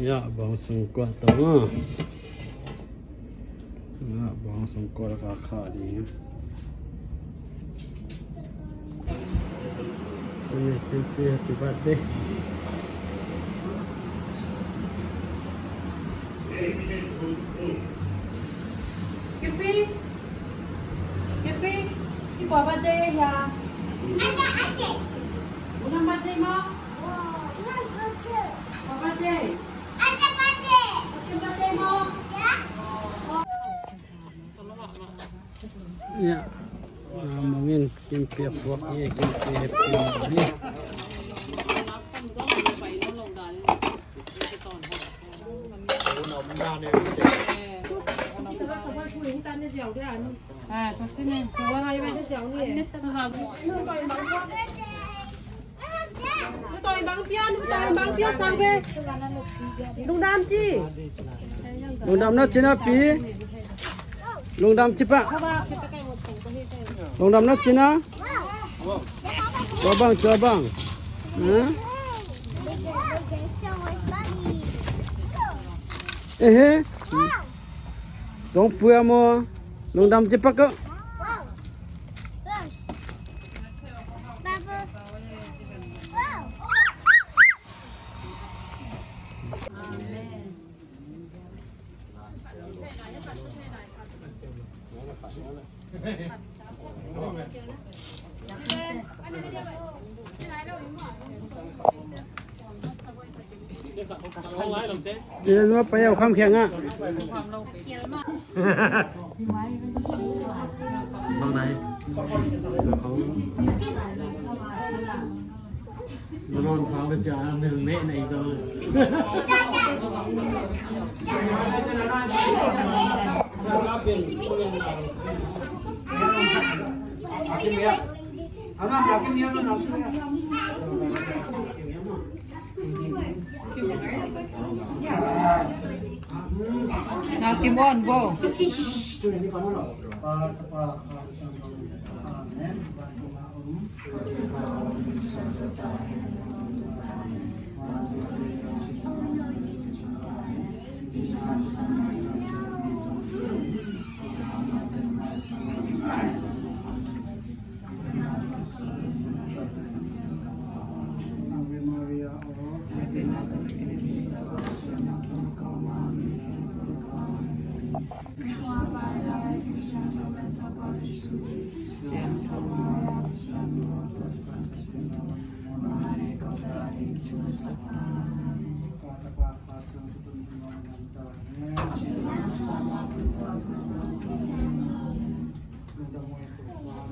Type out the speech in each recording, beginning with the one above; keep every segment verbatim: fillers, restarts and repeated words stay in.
Ya, bang sung kuat tau ma. Ya, bang sung kuat ka kha ding. Happy, happy birthday. Kipi, Kipi, Kipi, happy birthday ya. Happy birthday mo. Happy birthday. Happy birthday mo. Ya. Ah, mungin Kimpi a puak hi, Kimpi happy birthday. Lungdam ci. Lungdam na ci na pi. Lungdam ci pa. Lungdam na ci na. Tua bang, tua bang. Ha? Ehe. Dong pua mo. Lungdam ci pa ko. Student wa pa yau kham khiang ah. Bang nai. Drone thang le cha neng ne nei to. Na kim on bo.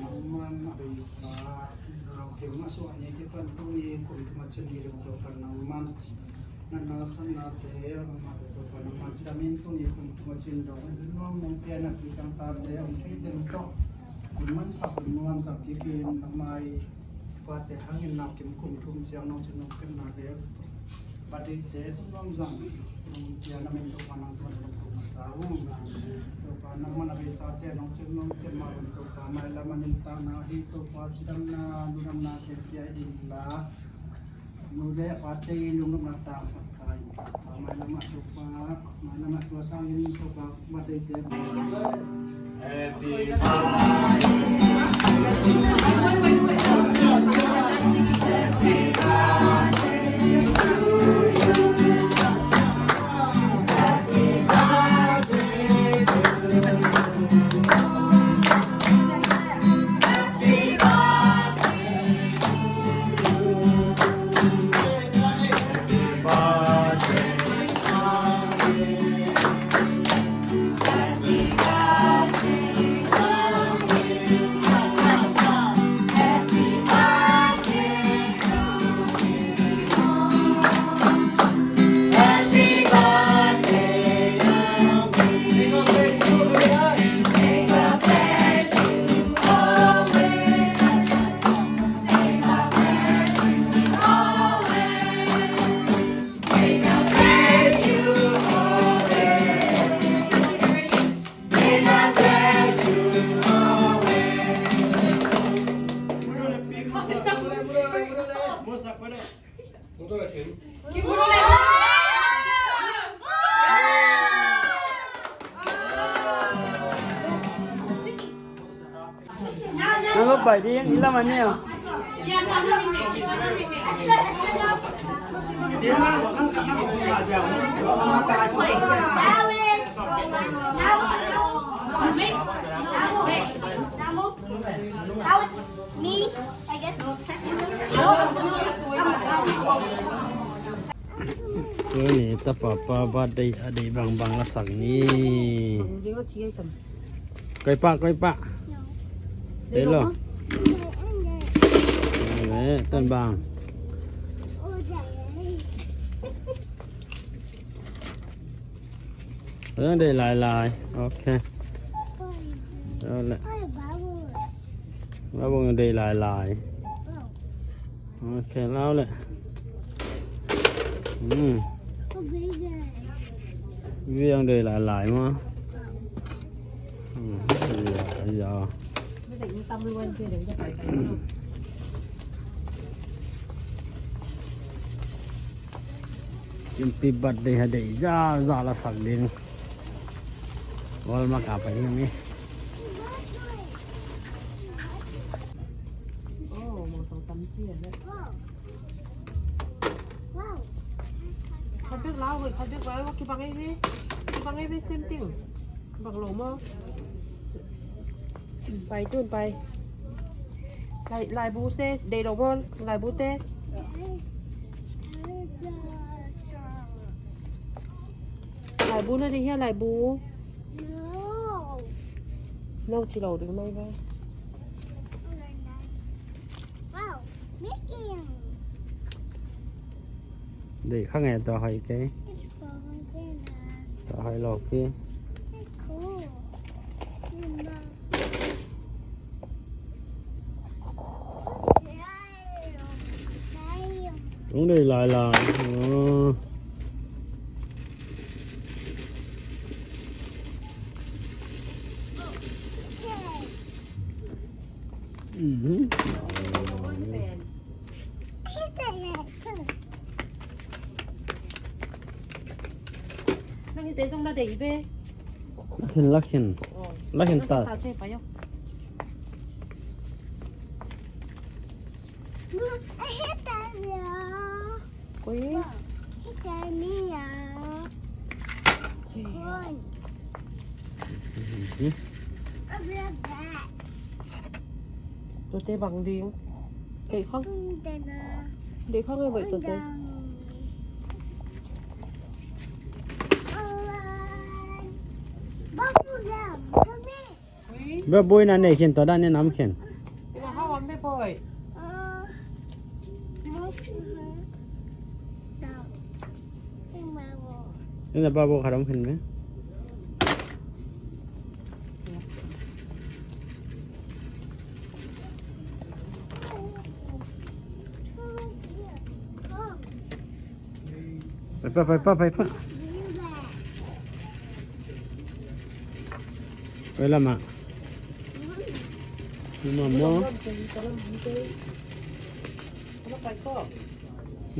Nangman a beisa, a kim a suah ni kipan tuni kum thum a cin ni dong Topa nangman. Na nasepnate, amahte Topa nangman cidamin tuni kum thum a cin dong. Nuam nong pia na kikang tate, ong kei teng tok. Kun man pa kun nuam sak kikin, amah i pate hangin na kim kum thum ciang nong cin nong kemnate. Badeite, nong zang, nong cian a min Topa nang tuan nong kum masa ung nang. Topa nangman a beisate, nong cin nong kem ma un Topa, mailam a nuntakna hi Topa, cidamna, lungdamna, cia cia in la. Nu le pate, lungdamna tangsak kai. Topa, mailam a Topa, mailam a tua sangin Topa, badeite. Nang lo bai ding, i lam a nia. Tuni tapa pa birthday a deih bangbang la sak ni. Koi pa, koi pa. Dei lo. Tun bang. Lau dei lai lai. Ok. Lau le. Lau bang dei lai lai. Ok, lau le. Hmm. Viang dei lai lai ma. Hmm. Lai za. Kin pi bat dei ha dei za za la sak ding. Walmart ah pai ding hi. Khat bek lau, khat bek lau, kibang ei ve. Kibang ei ve, same thing. Bang lo maw. Pai tun pai. Lai, laibu te, dei lo maw, laibu te. Laibu na ding hia, laibu. No. No ci lo ding mai ba. Wow, making. Dei kha nge tua hoi ke. Tua hoi lo ki. Tung dei lai lai. Mhm. Nang hite zong la dei ve. La khin, la khin. Oh. La khin ta. La khin ta che pa yo. Koi. Tuate bang ding. Dei khang. Dei khang e bai tuate. Ba bui na nei khin, tua dan ne nam khin. Ina ha wan be boi. Ina ba bui kha dam khin be. Pai pa, pai pa, pai pa. Pai lamah. Lamah maw?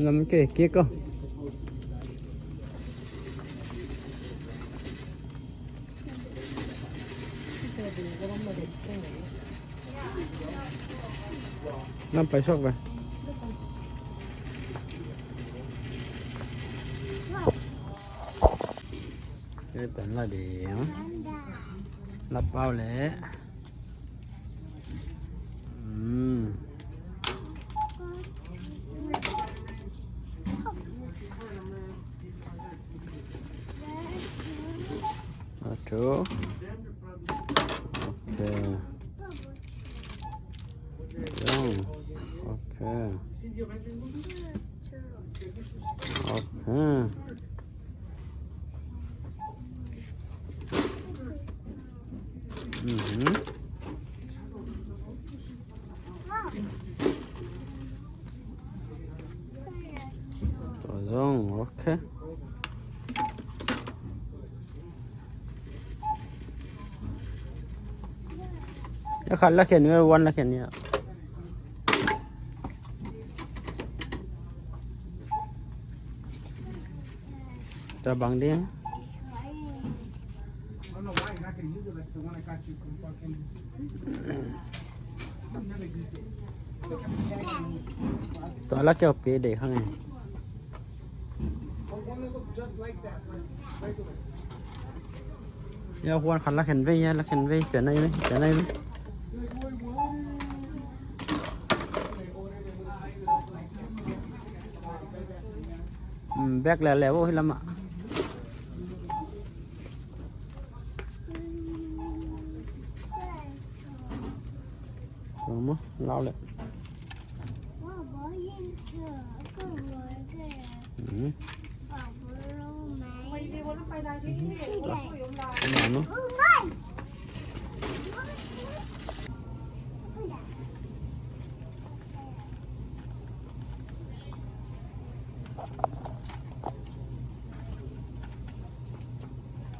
Lam ke, ke ko. Lam pai suak ve. Pen la ding. La pau leh. Hmm. Atu. Ok. Zong. Ok. Ok. Mhm. Tua zong, ok. Ya khat la khen, ya one la khen ya. Sa bang ding. Tua la keu pe de khang e. Ya huan khat la khen vei, ya la khen vei, pia nai vei, pia nai vei. Bek lele vo hi lama. Tua maw, lau leh.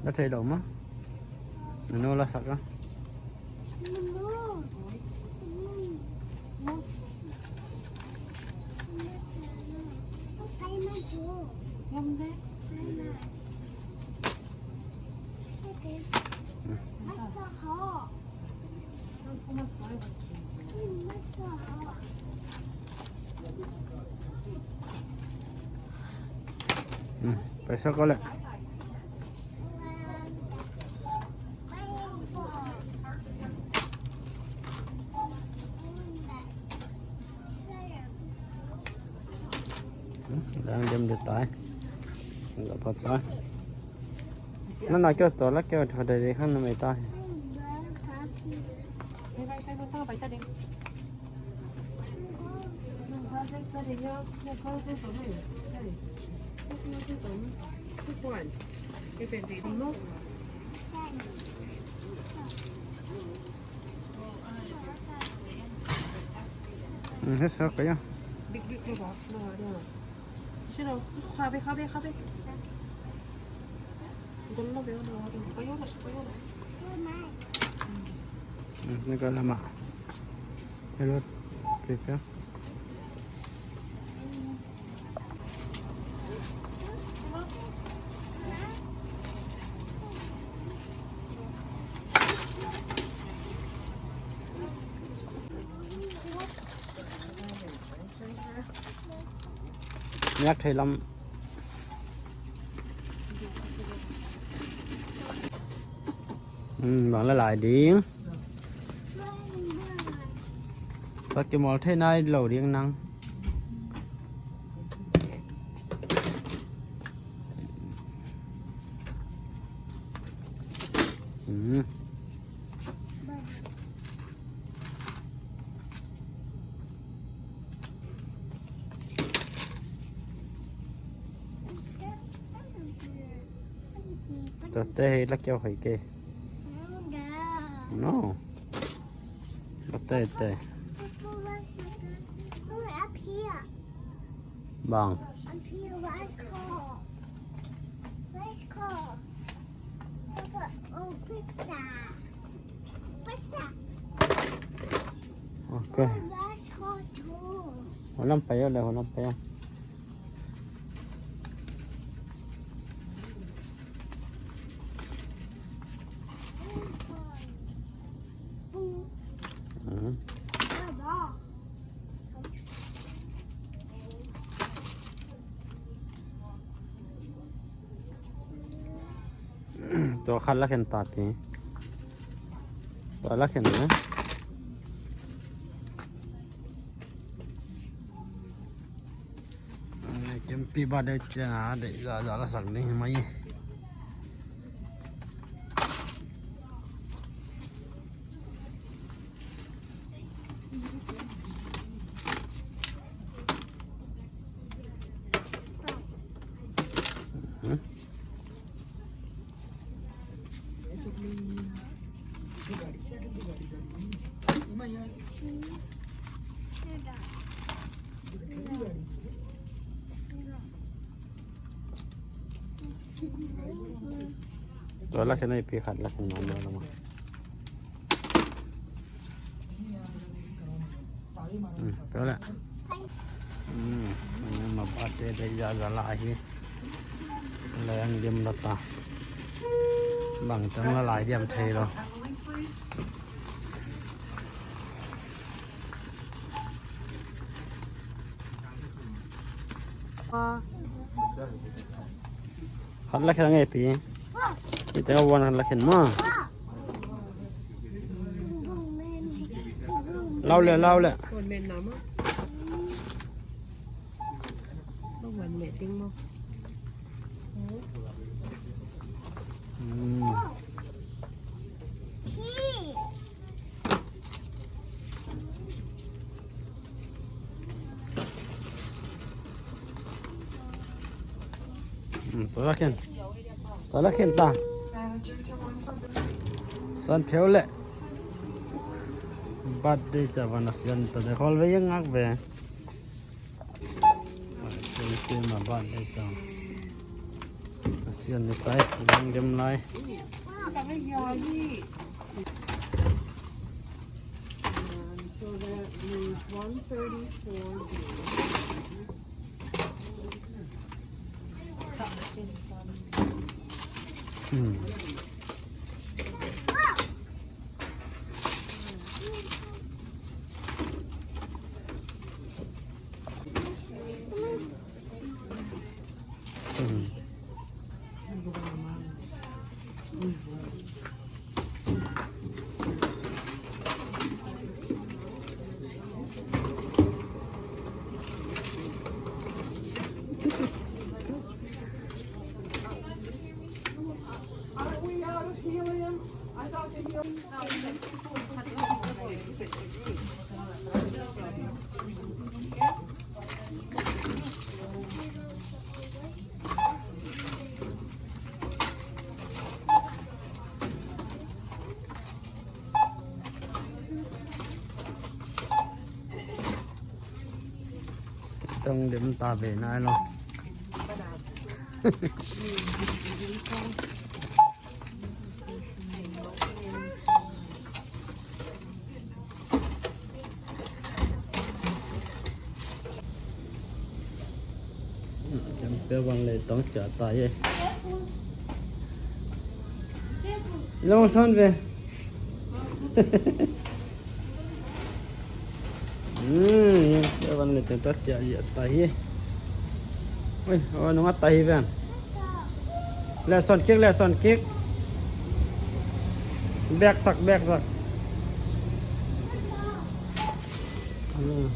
Na thei lo maw? Na nu la sak a. Paisa ko le. Đang dem de tai. Ga pa tai. Na na kyo to la kyo tho de de khan na me tai. Hết sốt rồi. Ini kalau lama. Hello. Prepare. Nyak thei lam. Bang la lai ding. Tua kimawl thei nai lo ding nang. Tate hei la keu hei ke. No. Tate te. Bang. Ok. Hulam payo le, hulam payo. Tua khat la khen ta ti. Tua la khen na. Kempi ba de cia na de za za la sak ding mai. Tua la khen ai pi khat la khen man lo ma. Tua la. Ma ba te te za za la hi. Leng dim lo ta. Bang tang la lai diam thei lo. Khat la khen nge pi. Ite wan khat la khen ma. Lau le, lau le. Wan men na ma. Wan men ding ma. Hmm. Hmm, tua la khen. Tua la khen ta. San pheu le. Birthday ca van a sian ta de khol ve yang ngak ve. Tua ma birthday ca. A sian ni tai, lang dem lai. Um, so that leaves one thirty-four. Hmm. Aren't we out of helium? I thought the helium. Tong dem ta ve nai lo. Kan pia van le tong cia ta ye. Long son ve. Hmm, pia van le tong ta cia ye ta hi. Oi, oh, nung ta hi ven. Lesson kick, lesson kick. Back sak, back sak. Hmm.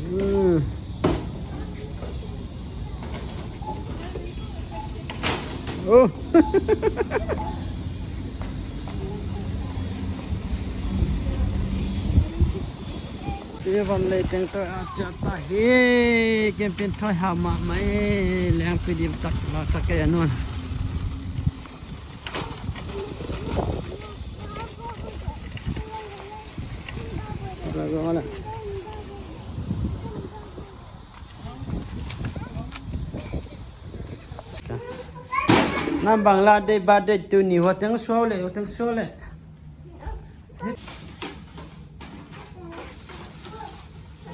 Hmm. Oh. Te van lei teng tawh a ciah ta hi. Camping thawi hau mahmah e. Lengpi dim tak laksak kei a nuan. Nam bang la dei ba dei tu ni hua teng suau le, hua teng suau le.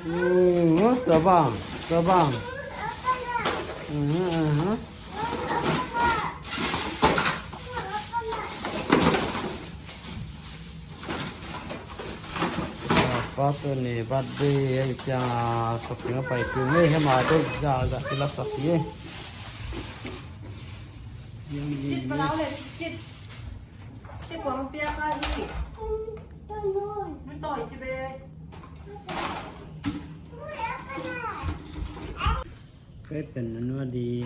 Hmm, tua bang, tua bang. Mhm, mhm. Pa tu ni birthday ei ciang a shopping a pai tu ni hema dei za za kila sak hi. Sit palau le sit. Sit pong piak a hi. Nun toi ci be. Kei pen na nua di.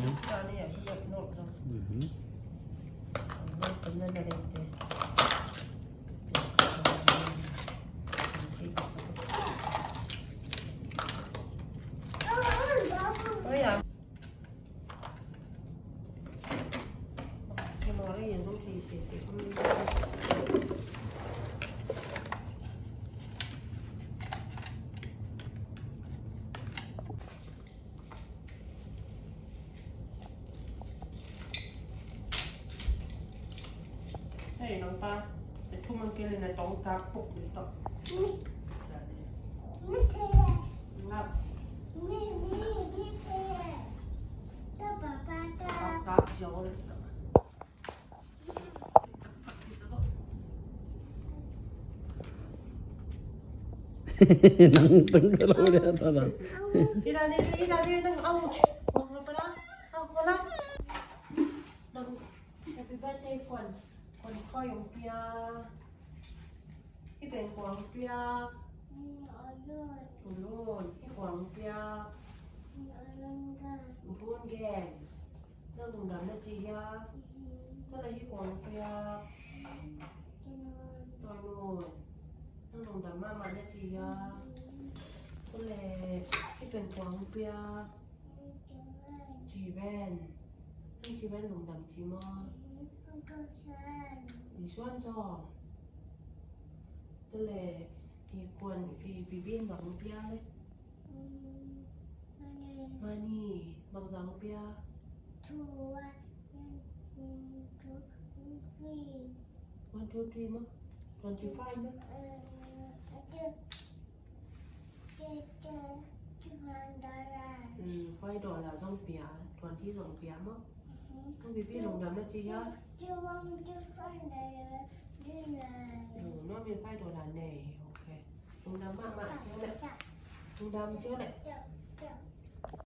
Mhm. Hei, nang pa, e thum ang kili na tong kak puk ni to. Ngap. Nang tungkalo dia tala. Ina ni, ina ni, nang au. Nang, happy birthday, Kuan. Kuan koi ong pia. Hi beng kuang piak. Ulun. Hi kuang piak. Ulun gen. Nang lungdam na ci hiak. Tole hi kuang piak. Toinun. Nang lungdam mahmah na ci hiak. Tole hi beng kuang piak. Ci ven. Nang ci ven lungdam ci maw? Isuan zaw. Tole i kuan i bibin bang pia le. Mani bang zang pia. One, two, three maw? Twenty five maw? Five dollar zong pia, twenty zong pia maw? Kong bibi lungdam na ci hiak. Nuam in five dollar nei. Ok. Lungdam mahmah ci hiak le. Lungdam ci hiak le.